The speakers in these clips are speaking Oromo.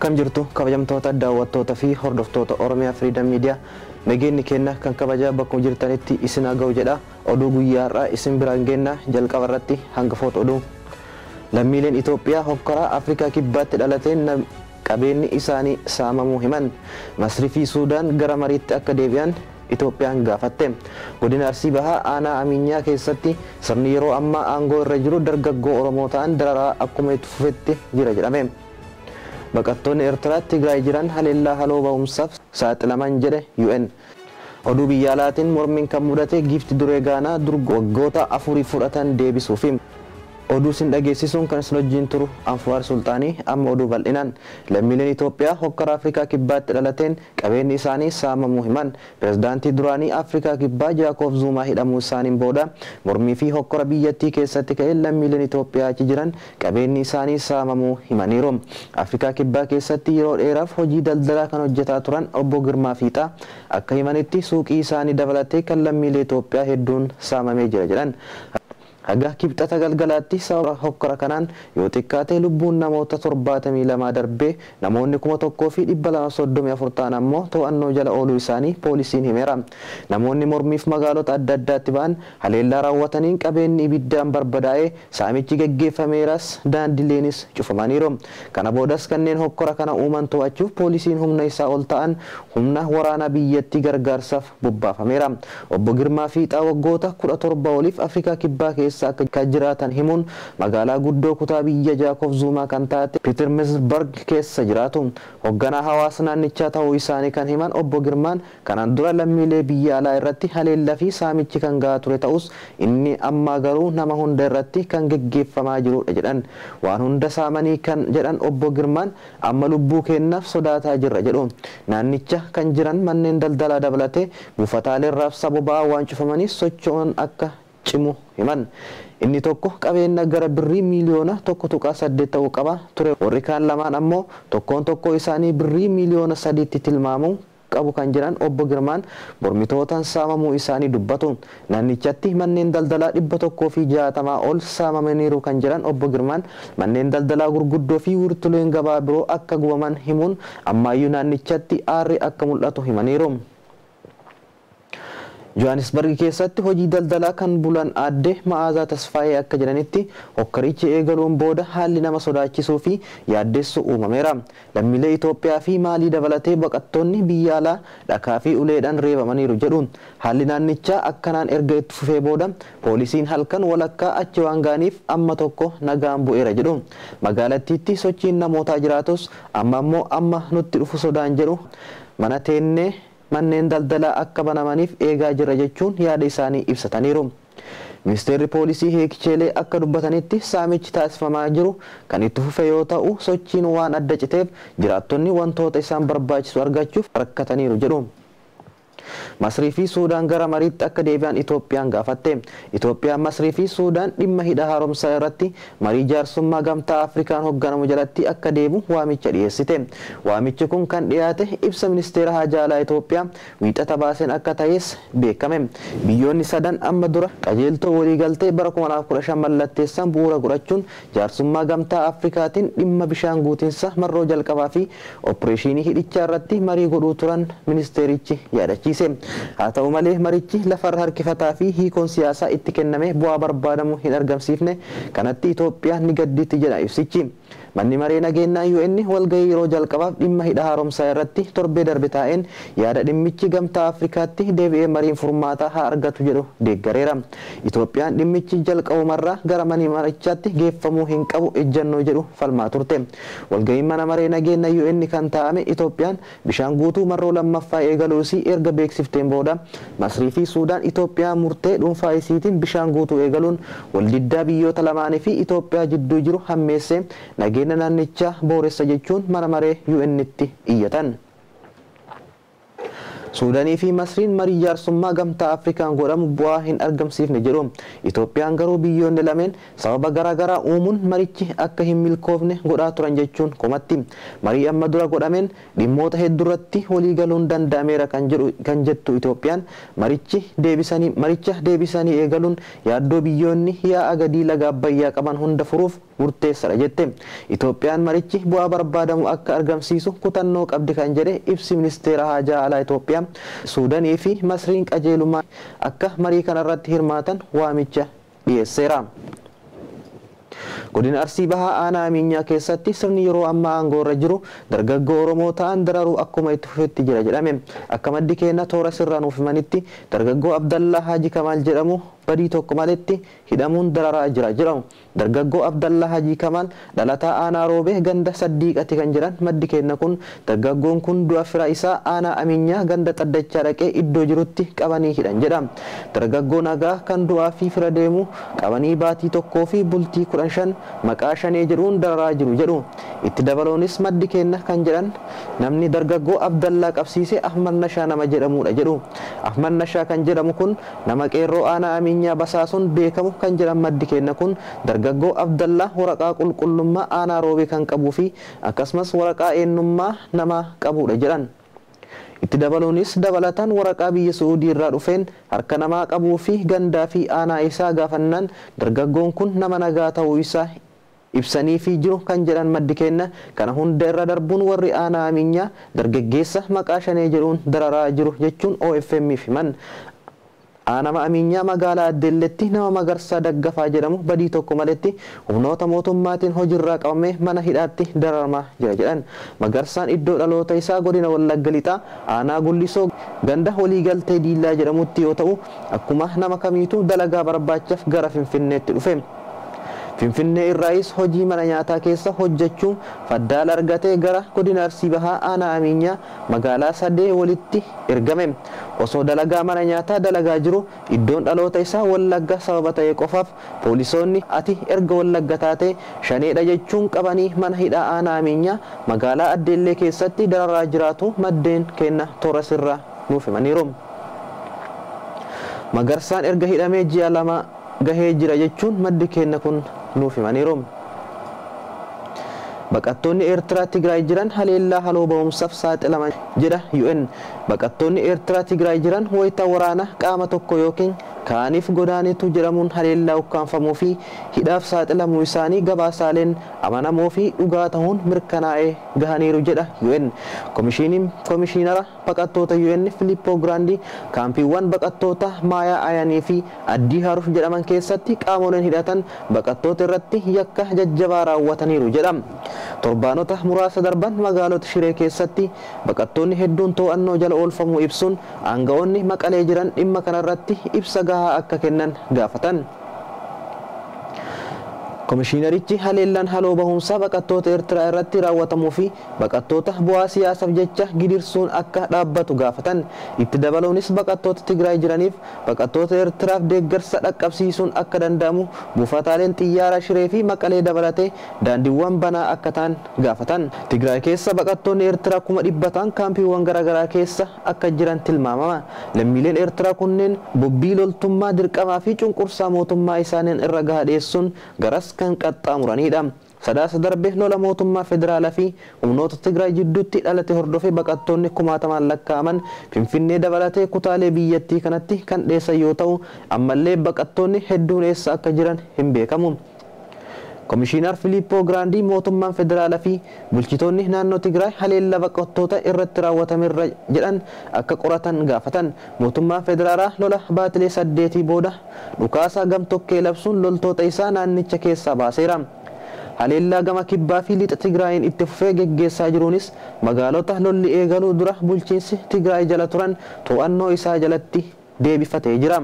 Akkam jirtu kabajamtoota daawwattoota fi hordoftoota Oromiyaa Freedom Media nageenyi keenya kan kabajaa bakkuma jirtanitti isin haa ga'u jedha. Oduu guyyaa har'aa isin biraan geenna. Jalqaba irratti hangafoota oduu. Lammiileen Itoophiyaa hokkaraa Afrikaa Kibbaatti dhalateen qabeenyi isaanii saamamuu himan. Masrii fi Suudaan gara mariitti akka deebi'an Itoophiyaan gaafatte. Godina Arsii Bahaa aanaa Amiinyaa keessatti sirni yeroo ammaa aangoo irra jiru dargaggoo Oromoo ta'an dararaa akkuma itti fufetti jira jedhame. Baqattoonni Eertiraa Tigraay jiran haleellaa haloo ba'umsaaf saaxilaman jedhe UN. Oduu biyya alaatiin mormiin kan mudate giifti duree Gaanaa dur waggoota 4 fudhatan deebisuufi. Oduu isin dhageessisuun kan isin wajjin turu Anfuwaar Sultaanii. Amma oduu bal'inaan. Lammiileen Itoophiyaa hokkara Afrikaa Kibbaatti dhalateen qabeenyi isaanii saamamuu himan. Pireezidaantii duraanii Afrikaa Kibbaa Jaakoob Zuumaa hidhamuu isaaniin booda mormii fi hokkara biyyattii keessatti ka'e lammiileen Itoophiyaa achi jiran qabeenyi isaanii saamamuu himaniiru. Afrikaa Kibbaa keessatti yeroo dheeraaf hojii daldalaa kan hojjetaa turan obbo Girmaa Fiixaa akka himanitti suuqii isaanii dabalatee kan lammiilee Itoophiyaa hedduun saamamee jira jedhan. Haga kibxata galgalaatti sababa hokkara kanaan yoo xiqqaate lubbuun namoota 72 darbee namoonni 1234 ta'an ammoo to'annoo jala ooluu isaanii poolisiin himeera. Namoonni mormiif magaalota adda addaatti ba'an haleellaa raawwataniin qabeenyi ibiddaan barbadaa'ee saamichi geggeeffameeras daandileenis cufamaniiru. Kana boodas kanneen hokkara kana uuman to'achuuf poolisiin humna isaa ol ta'an humna waraanaa biyyattii gargaarsaaf bobbaafameera. Obbo Girmaa Fiixaa waggoota 17 oliif Afrikaa Kibbaa keessa akka jiraatan himuun magaalaa guddoo kutaa biyya Jaakoob Zuumaa kan taate Pietermaritzburg keessa jiraatu. Hoogganaa hawaasa naannichaa ta'uu isaanii kan himan obbo Girmaan kanaan dura lammiilee biyya alaa irratti haleellaa fi saamichi kan gahaa ture ta'us inni ammaa garuu nama hunda irratti kan geggeeffamaa jirudha jedhan. Waan hunda saamanii kan jedhan obbo Girmaan amma lubbuu keenyaaf sodaataa jirra jedhu. Naannicha kan jiran manneen daldalaa dabalatee buufataaleen raabsa boba'aa waan cufamaniif socho'uun akka cimu himan. Inni tokko qabeenya gara birrii miiliyoona 1.8 ta'uu qaba ture. Warri kaan lamaan ammoo tokkoon tokkoo isaanii birrii miiliyoona 3tti tilmaamuu qabu kan jiran obbo Girmaan mormitootaan saamamuu isaanii dubbatu. Naannichatti manneen daldalaa 160 ol saamamaniiru kan jiran obbo Girmaan manneen daldalaa gurguddoo fi wiirtuleen gabaa biroo akka gubaman himuun ammaayyuu naannichatti aarri akka mul'atu himaniiru. Johannesburg keessatti hojii daldalaa kan bulan aadde Ma'aazaa Tasfaayee akka jedhanitti hokkarichi eegaluun booda haalli nama sodaachisuu fi yaaddessu uumameera. Lammiilee Itoophiyaa fi Maalii dabalatee baqattoonni biyya alaa dhakaa fi uleedhaan reebamaniiru jedhu. Haalli naannichaa akkanaan erga itti fufee booda poolisiin halkan walakkaa achi waan ga'aniif amma tokko nagaan bu'eera jedhu. Magaalattiitti sochiin namootaa jiraatus amma immoo amma nutti dhufu sodaan jedhu mana teennee manneen daldalaa akka banamaniif eegaa jira jechuun yaada isaanii ibsataniiru. Ministeerri poolisii Heekicheelee akka dubbatanitti saamichi taasifamaa jiru kan itti fufe yoo ta'u sochiin waan adda citeef jiraattonni wantoota isaan barbaachisu argachuuf rakkataniiru jedhu. Masrii fi Suudaan gara mariitti akka deebi'an Itoophiyaan gaafatte. Itoophiyaan Masrii fi Suudaan dhimma hidha haaromsaa irratti marii jaarsummaa gamtaa Afrikaan hoogganamu jalatti akka deebi'u waamicha dhiyeessite. Waamichi kun kan dhiyaate ibsa ministeera haajaa alaa Itoophiyaa wiixata baaseen akka ta'es beekame. Biyyoonni sadan amma dura qajeeltoo waliigaltee bara 2015 mallatteessan bu'uura godhachuun jaarsummaa gamtaa Afrikaatiin dhimma bishaan guutiinsa marroo jalqabaa fi opereeshinii hidhichaa irratti marii godhuu turan ministeerichi yaadachiise. Haa ta'u malee marichi lafarra harkifataa fi hiikoon siyaasaa itti kenname bu'aa barbaadamu hin argamsiifne. Kanatti Itoophiyaan ni gaddiitti jedha ibsichi. Manni maree nageenyaa UN walgahii yeroo jalqabaaf dhimma hidha haaromsaa irratti torbee darbe taa'een yaada dhimmichi gamtaa Afrikaatti deebi'ee mariin furmaataa haa argatu jedhu deeggareera. Itoophiyaan dhimmichi jalqabumarraa gara mana marichaatti geeffamuu hin qabu ejjennoo jedhu falmaa turte. Walgahiin mana maree nageenyaa UN kan taa'ame Itoophiyaan bishaan guutuu marroo lammaffaa eegaluu isii erga beeksifteen booda Masrii fi Suudaan Itoophiyaa murtee dhuunfaa isiitiin bishaan guutuu eegaluun waldiddaa biyyoota lamaanii fi Itoophiyaa jidduu jiru hammeessee nageenya naannichaa booressa jechuun mana maree UN'tti iyyatan. Suudaanii fi Masriin marii jaarsummaa gamtaa Afrikaan godhamu bu'aa hin argamsiifne jedhu. Itoophiyaan garuu biyyoonni lameen sababa garaagaraa uumuun marichi akka hin milkoofne godhaa turan jechuun komatti. Marii amma dura godhameen dhimmoota hedduurratti walii galuun danda'ameera kan jedhu kan jettu Itoophiyaan marichi deebisanii maricha deebisanii eegaluun yaaddoo biyyoonni yaa'a gadii laga Abbayyaa qaban hunda furuuf murteessaadha jette. Itoophiyaan marichi bu'aa barbaadamu akka argamsiisu kutannoo qabdi kan jedhe ibsi ministeera haajaa alaa Itoophiyaa Suudaanii fi Masriin qajeelummaa akka marii kanarratti hirmaatan waamicha dhiyeesseera. Godina Arsii Bahaa aanaa Amiinyaa keessatti sirni yeroo ammaa aangoo irra jiru dargaggoo Oromoo ta'an dararuu akkuma itti fufetti jira jedhame. Akka maddi keenya toora sirraa nuuf himanitti dargaggoo Abdallaa Haji Kamaal jedhamu badii tokko maletti hidhamuun dararaa jira jedhamu. Dargaggoo Abdallaa Haji Kamaal dhalataa aanaa Roobee ganda Saddiiqati kan jedhan maddi keenya kun dargaggoon kun du'a fira isaa aanaa Amiinyaa ganda Xaddachaa dhaqee iddoo jirutti qabanii hidhan jedha. Dargaggoo nagaa kan du'aa fi fira deemu qabanii baatii 1 fi bultii 15 maqaa shanee jedhuun dararaa jiru jedhu. Itti dabaluunis maddi keenya kan jedhan namni dargaggoo Abdallaa qabsiise Ahmad Nashaa nama jedhamudha jedhu. Ahmad Nashaa kan jedhamu kun nama qeerroo aanaa Amiinyaa basaasuun beekamu kan jedhan maddi keenya kun dargaggoo Abdallaa waraqaa qulqullummaa aanaa Roobee kan qabuu fi akkasumas waraqaa eenyummaa nama qabudha jedhan. Itti dabaluunis dabalataan waraqaa biyya Suudii irraa dhufeen harka namaa qabuu fi gandaa fi aanaa isaa gaafannaan dargaggoon kun nama nagaa ta'uu isaa ibsanii fi jiru kan jedhan maddi keenya kana hunda irra darbuun warri aanaa Amiinyaa dargaggeessa maqaa shanee jedhuun dararaa jiru jechuun OFM himan. Aanama Amiinyaa magaalaa Addeelletti nama Magarsaa Daggafaa jedhamu badii tokko maletti humnoota mootummaatiin hojiirraa qabamee mana hidhaatti dararamaa jira jedhan. Magarsaan iddoo dhaloota isaa godina Wallagga Lixaa aanaa Gullisoo ganda waliigaltee Diillaa jedhamutti yoo ta'u akkuma nama kamiituu dalagaa barbaachaaf gara Finfinneetti dhufe. Finfinnee irraayis hojii mana nyaataa keessa hojjechuun faddaala argatee gara godina Arsii Bahaa aanaa Amiinyaa magaalaa Sadee walitti ergame. Osoo dalagaa mana nyaataa dalagaa jiru iddoon dhaloota isaa Wallagga sababa ta'e qofaaf poolisoonni ati erga Wallagga taate shaneedha jechuun qabanii mana hidhaa aanaa Amiinyaa magaalaa Addeellee keessatti dararaa jiraatu maddeen kenna toora sirraa nuuf himaniiru. Magarsaan erga hidhamee ji'a 2 gahee jira jechuun maddi kenna kun nuuf himaniiru. Baqattoonni Eertiraa Tigraay jiran haleellaa haloo ba'umsaaf saaxilaman jedha UN. Baqattoonni Eertiraa Tigraay jiran wayita waraana qaama tokko yookiin kaaniif godaanitu jedhamuun haleellaa ukkaanfamuu fi hidhaaf saaxilamuu isaanii gabaasaaleen amanamoo fi dhugaa ta'uun mirkanaa'ee gahaniiru jedha UN. Komishiinara baqattoota UN Filippo Grandi kaampiiwwan baqattoota Maayaa Ayanii fi Addii Haruuf jedhaman keessatti qaamoleen hidhatan baqattoota irratti yakka jajjabaa raawwataniiru jedha. Torbaanota muraasa darban magaalota Shiree keessatti baqattoonni hedduun to'annoo jala oolfamuu ibsuun aanga'oonni Maqalee jiran dhimma kanarratti ibsa gahaa akka kennan gaafatan. Komishiinarichi haleellaan haloo bahumsaa baqattoota Eertiraa irratti raawwatamuu fi baqattoota bu'aa siyaasaaf jecha gidirsuun akka dhaabbatu gaafatan. Itti dabaluunis baqattoota Tigraay jiraniif baqattoota Eertiraaf deeggarsa dhaqqabsiisuun akka danda'amu buufataaleen xiyyaara Shiree fi Maqalee dabalatee daandiiwwan banaa akka ta'an gaafatan. Tigraay keessa baqattoonni Eertiraa 400,000 ta'an kaampiiwwan garaagaraa keessa akka jiran tilmaamama. Lammiileen Eertiraa kunneen bobbii loltummaa dirqamaa fi cunqursaa mootummaa isaaniin irra gahaa dhiyeessuun garas kan qaxxaamuranidha. Sadaasa darbe lola mootummaa federaalaa fi humnoota Tigraay jidduutti dhalate hordofee baqattoonni kumaatamaan lakkaa'aman Finfinnee dabalatee kutaalee biyyattii kanatti kan dheessan yoo ta'u ammallee baqattoonni hedduun eessa akka jiran hin beekamu. Komishiinar Filiippoo Giraandii mootummaan federaalaa fi bulchitoonni naannoo Tigraay haleellaa baqattoota irratti raawwatamerra jedhan akka qoratan gaafatan. Mootummaan federaalaa lola baatilee 8 booda dhukaasa gamtokkee labsuun loltoota isaa naannicha keessaa baaseera. Haleellaa gama kibbaa fi lixa Tigraayin itti fufee geggeessaa jiruunis magaalota lolli eegaluu dura bulchiinsi Tigraay jala turan to'annoo isaa jalatti deebifatee jira.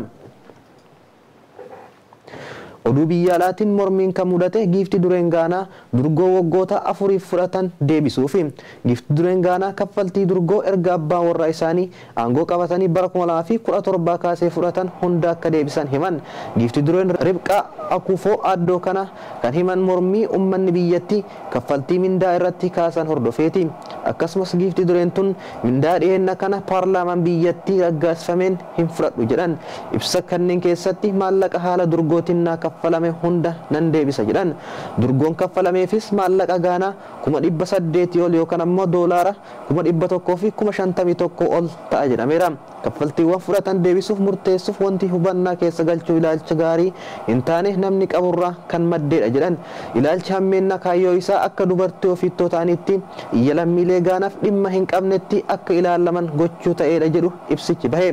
Oduu biyya alaatiin mormiin kan mudate giifti dureen Gaanaa durgoo waggoota 4 fudhatan deebisuufi. Giifti dureen Gaanaa kaffaltii durgoo erga abbaan warraa isaanii aangoo qabatanii bara 2017 kaasee fudhatan hunda akka deebisan himan. Giifti dureen Ribqaa Akufoo Addoo kana kan himan mormii uummanni biyyattii kaffaltii mindaa irratti kaasan hordofeeti. Akkasumas giiftii dureen tun mindaa dhiyeenna kana paarlaamaan biyyattii raggaasifameen hin fudhadhu jedhan. Ibsa kanneen keessatti maallaqa haala durgootiin naa kaffalame hunda nan deebisa jedhan. Durgoon kaffalameefis maallaqa Gaanaa 800,000 ol yookaan ammoo doolaara 151,000 ol ta'a jedhameera. Kaffaltiiwwan fudhatan deebisuuf murteessuuf wanti hubannaa keessa galchuu ilaalcha gaarii hin taane namni qaburraa kan maddeedha jedhan. Ilaalchi hammeennaa kaayyoo isaa akka dubartii ofiittoo ta'anitti iyya lammiilee Gaanaaf dhimma hin qabnetti akka ilaalaman gochuu ta'eedha jedhu ibsichi bahe.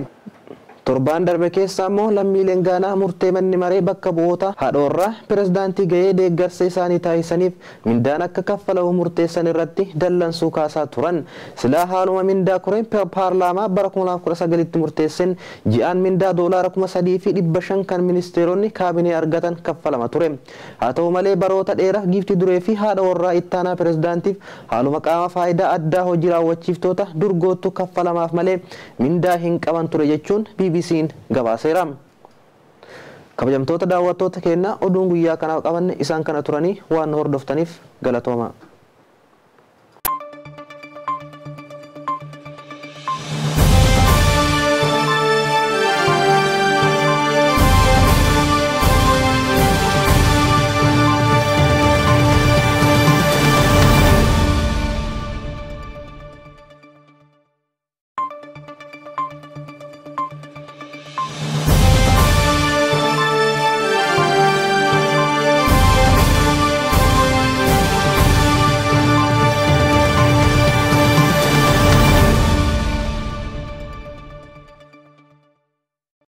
Torbaan darbe keessa ammoo lammiileen Gaanaa murtee manni maree bakka bu'oota haadha pirezidaantii ga'ee deeggarsa isaanii taasisaniif mindaan akka kaffalamu murteessan irratti dallansuu kaasaa turan. Silaa haaluma mindaa koreen paarlaamaa bara 2019tti murteessen ji'aan mindaa doolaara 3,500 kan ministeeronni kaabinee argatan kaffalama ture. Haa ta'u malee baroota dheeraa giiftii duree fi haadha warraa ittaanaa pirezidaantiif haaluma qaama faayidaa addaa hojii raawwachiiftoota durgoottu kaffalamaaf malee mindaa hin qaban ture jechuun BBC'n gabaaseera. Kabajamtoota daawwattoota keenyaa, oduun guyyaa kanaaf qabanne isaan kana turanii, waan nu hordoftaniif galatooma.